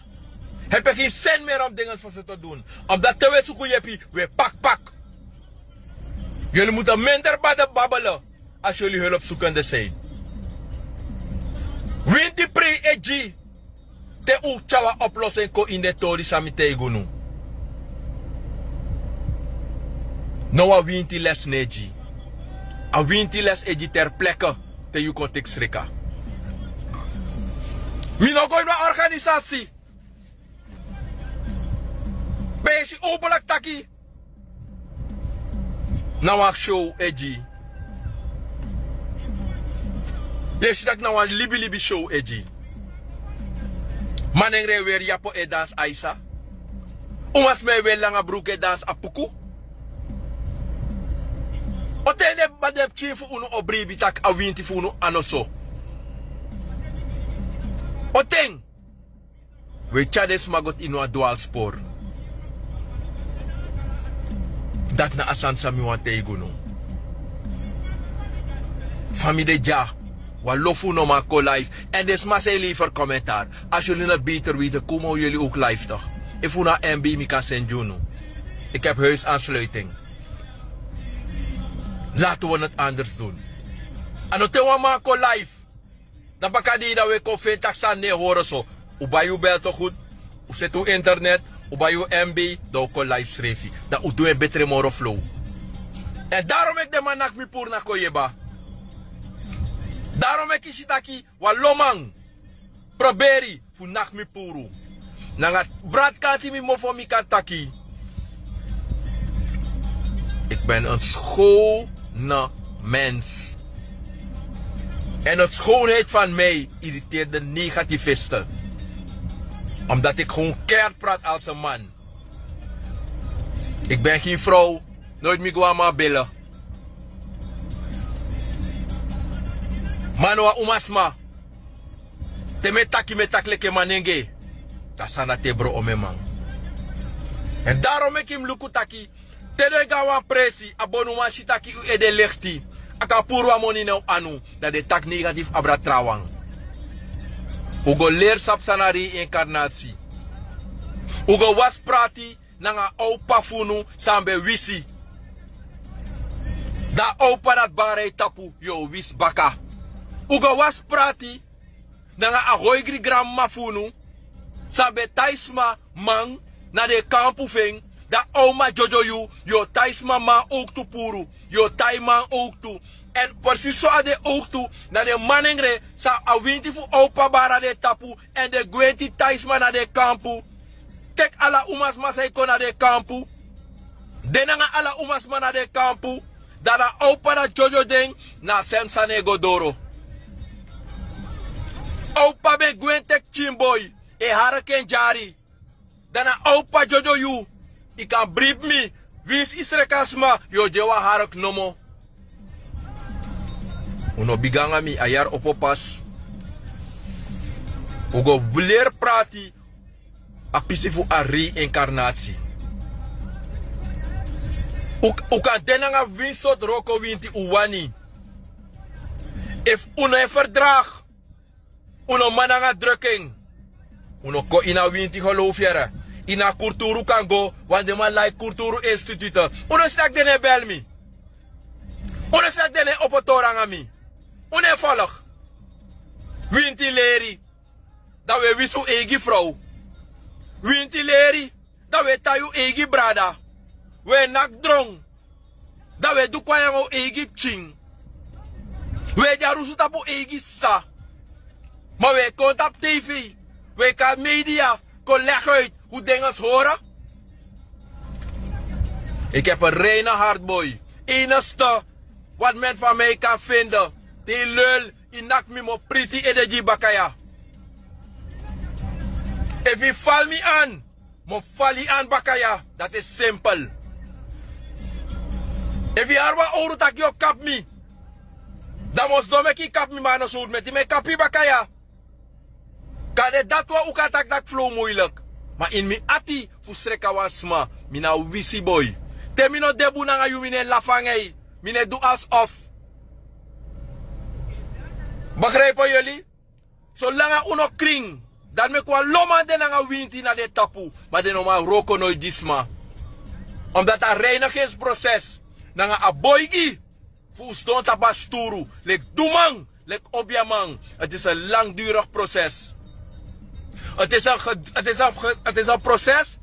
Hebi yu gen seni meri om dinges fu se te dun. Omdati te wi e suku yepi, wi e pakpak. Yuli mutu mindri bade babele asi yuli hulpsukende sei. Winti prei e gi. Te un tyari wan oplosi en kon ini den tori san mi taigi unu. No wan winti lesi no e gi. A winti lesi e gi terpleke. Te yu kon teki sreka. Mi no go ini wan organisasi. Pe yu si un blaki taki na wan show e gi. Yu e si tak' na wan libilibi show e gi. Manengre e weri yapo e dansi aisa. Umasma e weri langa bruku e dansi apuku. O ten den pikin fu unu o bribi tak' a winti fu unu a no so. O ten. Wi e tyari den sma go ini wan dwalspor. Dati na a sani san mi wani taigi unu. Fa mi de dya, wan lo fu unu no man kon live. Èn den sma san e lever komentar, a si unu no beter weten, komo wi yuli owk live tok'. Efu unu abi mbi mi kan seni gi unu. Iki hebi huis ansluiting. Lati wi no anders dun. A no te wan man kon live. Dan baka dei dan wi e kon feni tak' sani no e hori so. Un bai un bel tok' gudu. Un seti un internet. Un bai un mb. Dan un kon live srefi. Dan un du en betre moro flow. Èn daron meki den man naki mi puru na koyeba. Daron meki yu si taki wan lo man proberi fu naki mi puru. Nanga bratkanti mi mofo mi kan taki. Iki ben en skone mens. En het schoonheid van mij irriteerde negativisten. Omdat ik gewoon keihard praat als een man. Iki ben gen frow. Noit mi go a man bele. Man no a umasma. Te mi e taki mi e taki leki en manenge. Dan sani dati e bron omeman. Èn daron meki mi luku taki te den e go na wan presi a bonuman si taki un ede lekti. A kan puru wan moni na un anu. Dan den taki negatifu abra trawan. Un go leri sabi san na reinkarnati. Un go wasi prati nanga a opa fu unu san ben wisi. Dan a opa dati bara yu tapu yu o wisi baka. Un go wasi prati nanga a hoigri granmama fu unu san ben tai sma man na den kampu fu en. Dan a o man dyodyo yu. Yu o tai sma man owktu puru. Yu o tai man owktu. Èn presisi so a den owktu na den manengre san a winti fu a opa bara den tapu. Èn den gwenti tai sma na den kampu. Teki ala umasma san e kon na den kampu. De nanga ala umasma na den kampu. Dan na a opa dati dyodyo den. Na a sem sani e go doro. A opa ben gwe en teki pikin boi e harki en dyari. Dan na a opa dyodyo yu. Yu kan bribi mi. Winsi yu sreka sma yu o de wan harki nomo. Un no bigi nanga mi a yari opo pasi. Un go leri prati a pisi fu a reinkarnati. Un kan de nanga winsi sortu wroko winti un wani. Efu un no e ferdragi un no man nanga dreki en. Un no kon ini a winti gelowfu yere. Ini a kurturu kan go wan den man lai kurturu institute. Un no si tak' den no e beli mi. Un no si tak' den no e opo tori nanga mi. Un no e folok. Winti leri dan un e wisi un eigi frow. Winti leri dan un e tai un eigi brada. Un e naki dron. Dan un e du kwaya nanga un eigi pikin. Un e de arusu tapu un eigi sisa. Ma un e kon tapu tv, un e kon na media kon legi uit un denges hori. Iki hebi en reine hartboi. Enigste wat men fan mi kan fende, te yu lul yu naki mi mi o priti yu ede gi yu baka ya. Efu yu fali mi an mi o fali yu an baka ya. Dati e simpel. Efu yu hari wan owru tak' yu o kapu mi, dan mi o sidon meki yu kapu mi ma a no sowtu meti mi e kapu yu baka ya. Kande dati wan un kan taki tak' flow muilik. Ma ini mi ati fu sreka wan sma, mi na wisiboi. Te mi no de bun nanga yu mi no e lafu nanga yu. Mi no e du alsof. Begrijpen yuli? Solanga un no krin, dati meki wan lo man de nanga winti na den tapu, ma den no man wroko noiti gi sma. Omdati a reinigingsproses nanga a boigi fu un sidon tapu a sturu leki duman Leki obiaman, het is en langdurig proces. Het is en ge- het is en ge- het is en proces.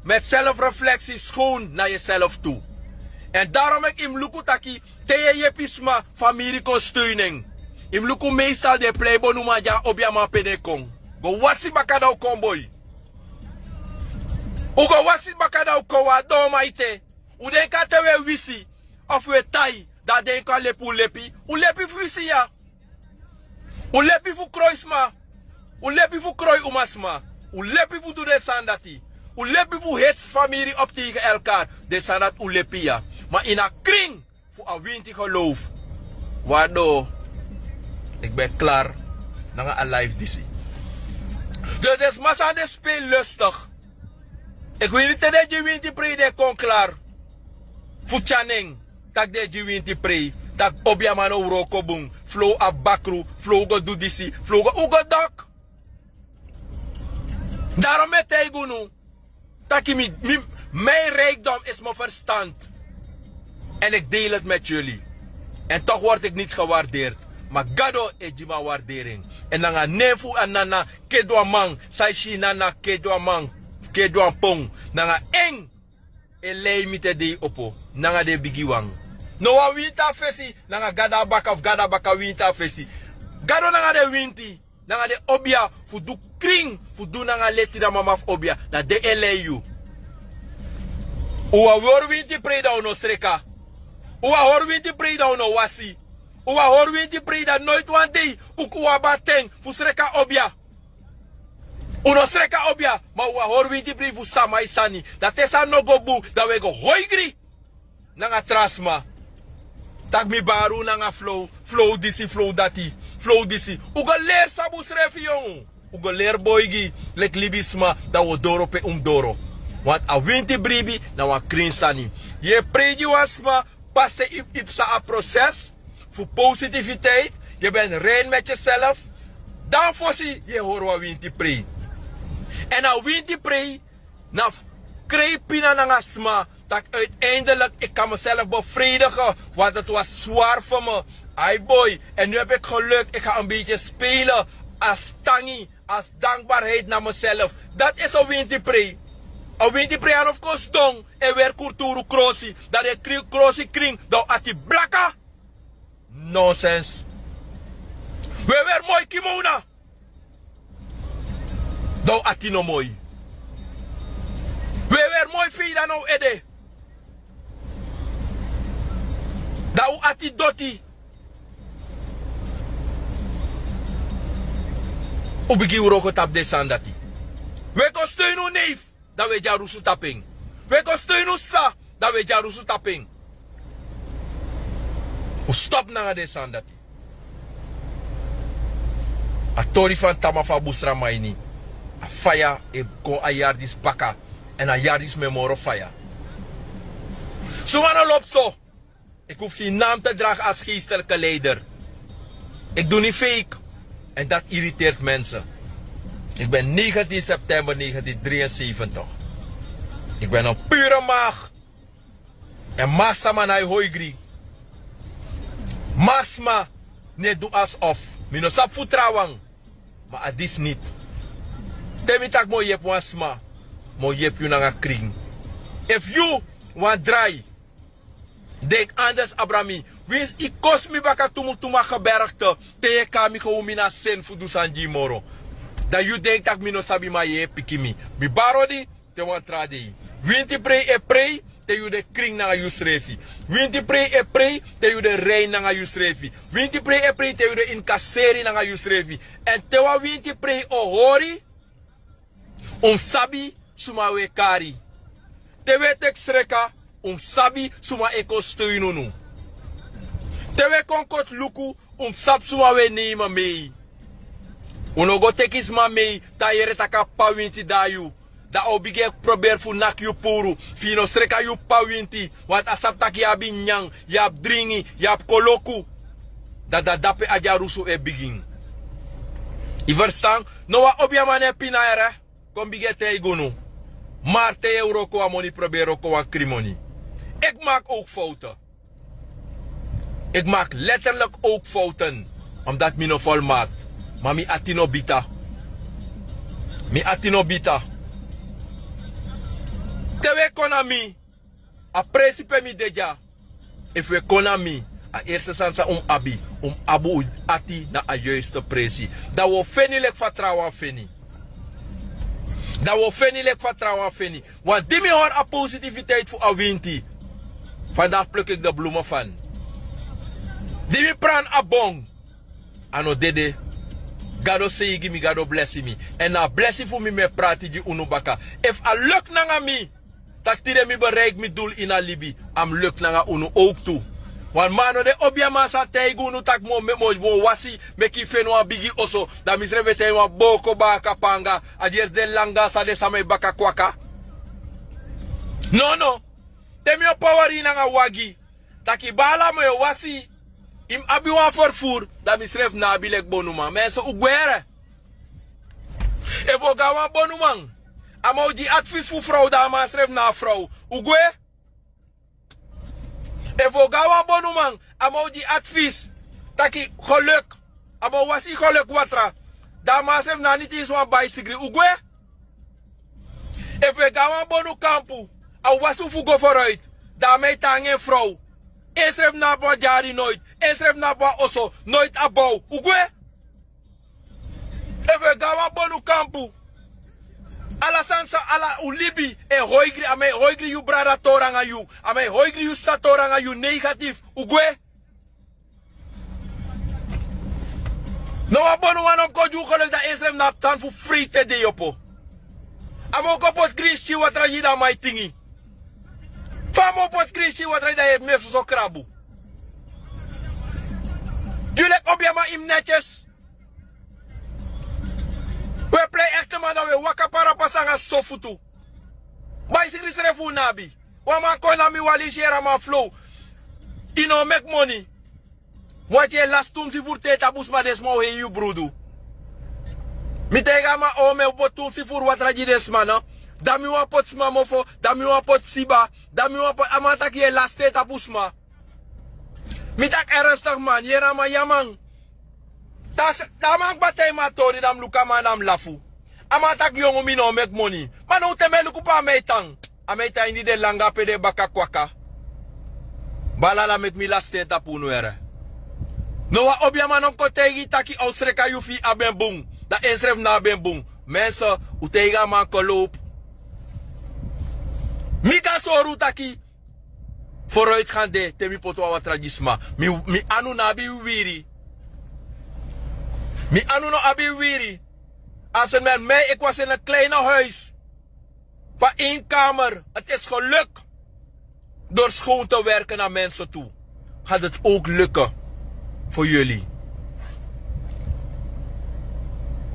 Met zelfreflectie schoon na jezelf toe. En darom meki yu mus luku taki te yu e yepi sma, famiri kon steun en. Yu mus luku meestal den e plei bonuman di a obiaman pe den kon. Go wasi baka dan un kon boi. Un go wasi baka dan un kon, wan don maite. Un denki a te un e wisi, of un e tai, dan a denki a lepi un lepi. Un lepi fu wisi ya. Un lepi fu kroi sma. Un lepi fu kroi umasma. Un lepi fu du den sani dati. Un lepi fu heti famiri op tegen elkaar. Den sani dati un lepi ya. Ma ini a krin fu a winti geloof, waardoor ik ben klaar nanga a life disi. Dus den sma san de speel lustig. Ik weet niet te den gi winti prei den kon klaar. Fu tyanen, tak' den e gi winti prei, tak' obiaman no wroko bun, flow abi bakru, flow go du disi, flow go un go dok. Darom mi e taigi unu taki mi, mi, mijn rijkdom is mijn verstand. En ik deel het met jullie. En toch word ik niet gewaardeerd. Maar Gado e gi mi a waardering. En nanga nen fu a nana, kedu a man, san e si nana, kedu a man, kedu a pon. Nanga en e lei mi te dei opo, nanga den bigi wan. No wan winti a fesi, nanga Gado a baka, fu Gado a baka winti a fesi. Gado nanga den winti, nanga den obia, fu du krin, fu du nanga leti, dan mama fu obia, dan den e lei yu. Un wani hori winti prei dan un no sreka. Un wani hori winti prei dan un no wasi. Un wani hori winti prei dan noiti wan dei un kon abi a ten fu sreka obia. Un no sreka obia, ma un wani hori winti prei fu sama e sani. Dan te sani no go bun, dan un e go hoigri nanga tra sma. Tak' mi bari un nanga flow, flow disi, flow dati, flow disi. Un go leri sabi unsrefi, yongu. Un go leri boigi leki libisma, dan un o doro pe un mus doro. Want a winti bribi na wan krin sani. Yu e prei gi wan sma, pas te yu, yu psa a proses fu positiviteit, yu ben rein met yuself, dan fosi yu e hori wan winti prei. Èn a winti prei na fu krei pina nanga sma, tak' uiteindelijk ik kan mezelf bevredigen, want het was zwaar voor me. Ai boi, en nu heb ik geluk, ik ga een beetje spelen als tangi, als dankbaarheid naar mezelf. Dat is een winti prei. A winti prei a no fu kon sidon e weri kulturu krosi, dan den kri- krosi krin, dan un ati blaka. Nonsens. Un e weri moi kimona, dan un ati no moi. Un e weri moi feida na un ede, dan un ati doti. Un bigin wroko tapu den sani dati. Un e kon steun un neef, dan un e dyarusu tapu en. Un e kon steun un sisa, dan un e dyarusu tapu en. Un stop nanga den sani dati. A tori fu a tama fu a busra maini. A faya e kon a yari disi baka. Èn a yari disi mi e moro faya. Suma no lobi so. Ik hoef geen naam te dragen als geestelijke leider. Ik doe niet fake. En dat irriteert mensen. Ik ben negentien september negentien drieënzeventig. Ik ben een pure maag. En magsma na yu hoigri. Magsma no e du alsof. Mi no sabi fu trawan. Ma a disi niti. Te mi taki mi o yepi wan sma, mi o yepi yu nanga krin. Efu yu wani drai, denki anders abra mi. Winsi yu kosi mi baka tumutumu a gebergte, te yu e kon na mi, kon un mi na seni fu du sani gi yu moro. Dan yu denki tak' mi no sabi, ma yu e piki mi. Mi bari odi te wan tra dei. Winti prei e prei te yu de krin nanga yusrefi. Winti prei e prei te yu de rein nanga yusrefi. Winti prei e prei te yu de inkaseri nanga yusrefi. Èn te wan winti prei o hori, un mus sabi suma un e kari. Te un e teki sreka, un mus sabi suma e kon steun unu. Te un e kon koti luku, un mus sabi suma un e neimi mei. Un no go teki sma mei, te a yere tak' a p'pa winti de na yu. Dan a o bigin e proberi fu naki yu puru, fu yu no sreka yu p'pa winti. Want a sabi tak' yu abi nyanyan, yu abi dringi, yu abi koloku. Dan, dan dape a dyarusu e bigin. Yu ferstan? No wan obiaman no e pina yere. Kon bigin e taigi unu. Mar te yu e wroko wan moni, proberi wroko wan krin moni. Ik maak ook fouten. Ik maak letterlijk ook fouten. Omdati mi no folmakt. Ma mi ati no bita. Mi ati no bita. Te wi e kon na mi, a presi pe mi de dya. Efu wi e kon na mi, a erste sani san un mus abi, un mus abi un ati na a yuiste presi. Dan wi o feni leki fa trawan feni. Dan wi o feni leki fa trawan feni. Wan di mi hori a positiviteit fu a winti. Fandagi pluk iki de blumen fan. Di mi pran a bong. A no dede. Gado seigi mi, Gado blesi mi. Èn na a blesi fu mi mi e prati gi unu baka. Efu a luk nanga mi, tak' tide mi bereik mi dul ini a libi, a mus luk nanga unu owktu. Wan man no de obiaman sa taigi unu tak' mi o wasi, meki yu feni wan bigi oso, dan misrefi e taigi wan booko baaka panga. A di esi de langa san de sama e baka kwaka. Nono. Te mi o pawari yu nanga wagi, tak' yu baala mi o wasi, yu mus abi wan ferfuru, dan misrefi no abi leki bonuman. Mense, un gwe. Efu un o go na wan bonuman, a man o gi advis fu frow, dan a man srefi na a frow. Un gwe. Efu un o go na wan bonuman, a man o gi advis taki geluk, a man o wasi geluk watra, dan a man srefi na a niti isi wan baisigri. Un gwe. Efu un e go na wan bonu kampu, a o wasi un fu go foruit, dan a man e tan nanga en frow. Ensrefi no abi wan dyari noiti, ensrefi no abi wan oso noiti, a bow. Un gwe. Efu un e go na wan bonu kampu, ala sani san ala un libi e hoigri, a man e hoigri yu brada tori nanga yu, a man e hoigri yu sisa tori nanga yu, negatifu. Un gwe. No wan bonuman no mus kon gi un geluk, dan ensrefi no abi sani fu frei te dei opo. A man o kon poti grin sikin watra gi yu, dan a man e tingi. Fa a man o poti grin sikin watra gi yu, dan yu e meki soso krabu. Yu leki obiaman, yu mus netyesi. Un e prei ekteman, dan un e waka parapasa nanga soso futu. Baisigri srefi un no abi. Wan man kon na mi, wan leisi yere, a man flow. Yu no o meki moni. Wanti yu e lasi tu misifuru te tapu sma, den sma o hei yu brudu. Mi taigi a man: o, mi o poti tu misifuru watra gi den sma no. Dan mi wani poti sma mofo, dan mi wani poti siba, dan mi wani poti, a man taki yu e lasi te tapu sma. Mi taki: ernstig man, yere a man, ya man. Dan a man kba taigi mi a tori, dan mi luku a man, dan mi lafu. A man taki: yongu, mi no o meki moni. Ma now te mi e luku pe a man e tan, a man e tan ini den langa pe den e baka kwaka. Baala, ala meki mi lasi ten tapu unu yere. No wan obiaman no mus kon taigi yu taki a o sreka yu fi yu abi en bun, dan ensrefi no abi en bun. Mense, un taigi a man kon lowpu. Mi kan sori un taki foruitgan de te mi poti wan watra gi sma. Mi, mi anu no abi wiwiri. Mi anu no abi wiwiri. Als een mens mij, ik was in een kleine huis van één kamer. Het is gelukt door schoon te werken naar mensen toe. Gaat het ook lukken voor jullie?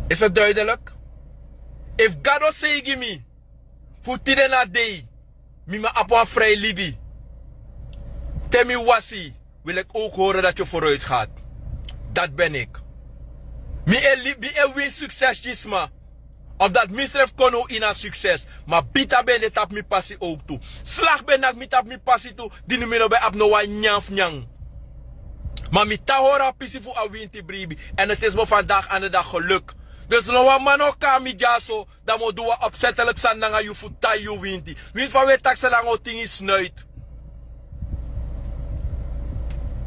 Is het duidelijk? Efu Gado seigi mi fu tide na dei, mi man abi wan frei libi. Te mi wasi, wil ik ook horen dat je vooruit gaat. Dat ben ik. Mi e libi, mi e wini sukses gi sma. Omdat misrefi kon now ini a sukses, ma bita ben de tapu mi pasi ook tu. Slag ben naki mi tapu mi pasi tu, di mi no ben abi no wan nyan fu nyan. Ma mi tan hori a pisi fu a winti bribi. En het is me vandaag aan de dag geluk. Dus no wan man no kon na mi dyaso, dan mi o du wan opzettelijk sani nanga yu fu tai yu winti. Winti fa wi e taki, san nanga un tingi snuit.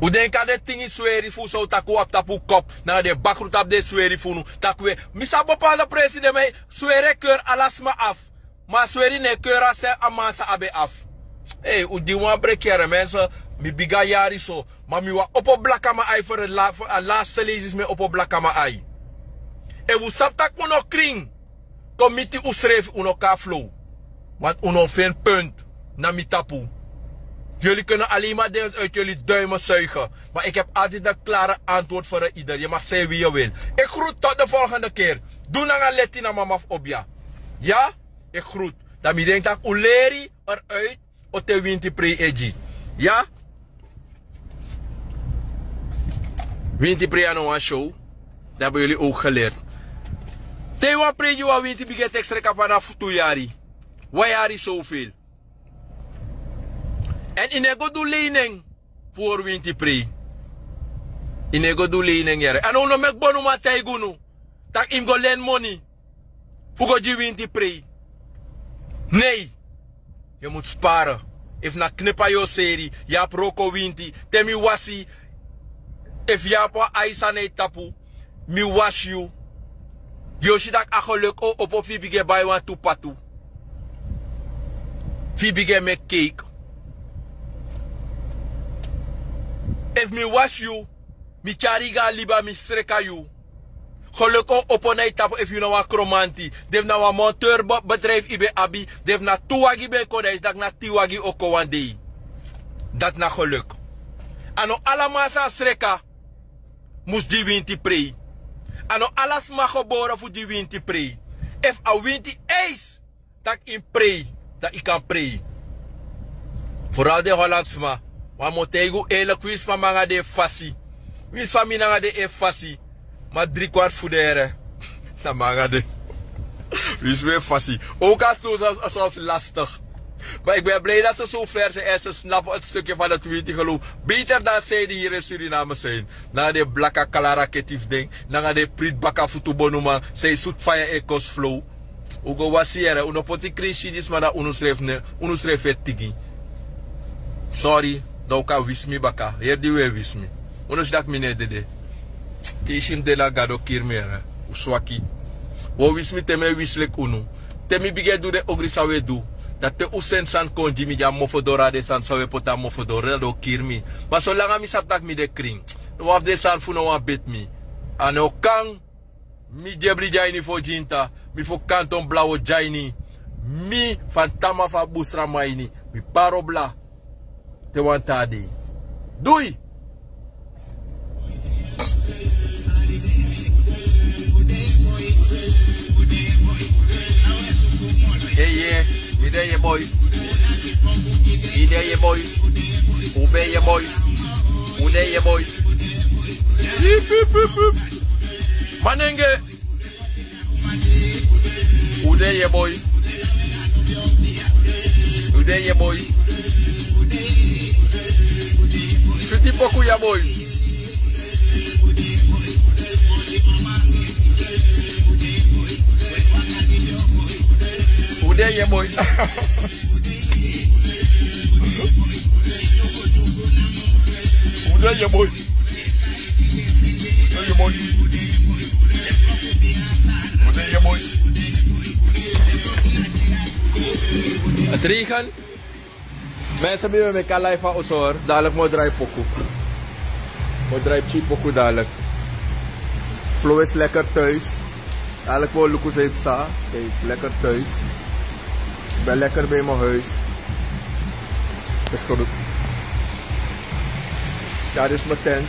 Un denki a den tingi sweri fu un, san un taki un abi tapu un kop, nanga den bakru tapu den sweri fu unu. Taki wi e, mi sabi bepaalde presi, den man e sweri e keur ala sma afu. Ma a sweri no e keur a se a man san abi en afu. Ei, un gi wan breki yere, mense. Mi bigi a yari so. Ma mi wani opo blakaman ai fu a la-, fu a laste leisi, mi e opo blakaman ai. Efu un sabi tak' un no krin, kon miti unsrefi, un no kon na flow. Want un no o feni punt na mi tapu. Jullie kunnen alleen maar dingen uit jullie duimen zuigen. Maar ik heb altijd een klare antwoord voor een ieder. Je mag zijn wie je wil. Ik groet tot de volgende keer. Doe nanga leti na mama fu obia. Ja? Ik groet. Dan mi denki tak' un leri eruit. O te winti prei e gi. Ya? Winti prei a no wan show. Dat hebben jullie ook geleerd. Te yu wani prei gi wan winti, bigin e teki sreka fanafu tu yari. Wan yari zoveel. En yu no e go du lening fu hori winti prei. Yu no e go du lei nengere. Èn un no meki bonuman taigi unu tak' yu mus go leni moni fu go gi winti prei. Nei. Yu mus spare. Efu na knepa yu o seri, yu abi wroko winti. Te mi wasi, efu yu abi wan ai sani na yu tapu, mi wasi yu. Yu o si tak' a geluk o opo fu yu bigin e bai wantu patu, fu yu bigin e meki keik. Efu mi wasi yu, mi tyari yu go na liba, mi sreka yu. Geluk o opo na yu tapu efu yu na wan kromanti. Den fu na wan monteur be-, bedrijf yu ben abi. Den fu na tu wagi ben kon, dan yu si tak' na tin wagi o kon wan dei. Dati na geluk. A no ala man san sreka mus gi winti prei. A no ala sma gebore fu gi winti prei. Efu a winti eis tak' yu mus prei, dan yu kan prei. Vooral den Hollandsma. Wan mi o taigi un eerlijk, winsi fa mi nanga den e fasi. Winsi fa mi nanga den e fasi. Ma drie kwart fu den here, na mi nanga den. Winsi mi e fasi. Ook al so, so, so lastig. Maar ik ben blij dat ze zo ver zijn en ze snappen het stukje van het winti geloof beter dan zij die hier in Suriname zijn. Nanga den blaka kala raketi fu den, nanga den prit baka futu bonuman, san e sutu faya e kosi flow. Un go wasi yere, un no poti krin sidisma, dan unu srefi ne, unu srefi e tigi. Sorry, dan un kan wisi mi baka. Yere di un e wisi mi. Un no si tak' mi no e dede. Te yu si mi dede, na Gado kiri mi yere. Un swaki. Un o wisi mi te mi e wisi leki unu. Te mi bigin e du den ogri san un e du. Dan te un seni sani kon gi mi, gi a mofo doro, a den sani san un e poti a mofo doro, dan den o kiri mi. Ma solanga mi sabi tak' mi de krin, no wan fu den sani fu no wan beti mi. A no kan. Mi dyebri dyaini fu Ojinta, mi fu Kanton Blawo dyaini, mi Fantama fu a Busraman ini, mi pari obla te wan taa dei. Dui! Eye, yu de yu boi. Yu de yu boi. U ben yu boi. U de yu boi. Hip, hip, hip, hip. Manenge. U de yu boi. U de yu boi. Switi poku ya boi. U de yu boi. U de yu boi. U de yu boi. U de yu boi. Het regent. Mensen, mi ben meki a live a oso. Dadelijk mi o drai poku. Mi o drai pikin poku dadelijk. Flow is lekker thuis. Dadelijk mi o luku san yu psa. Kijk, lekker thuis. Ik ben lekker bij mijn huis. Echt goed. Ja, dit is mijn tent.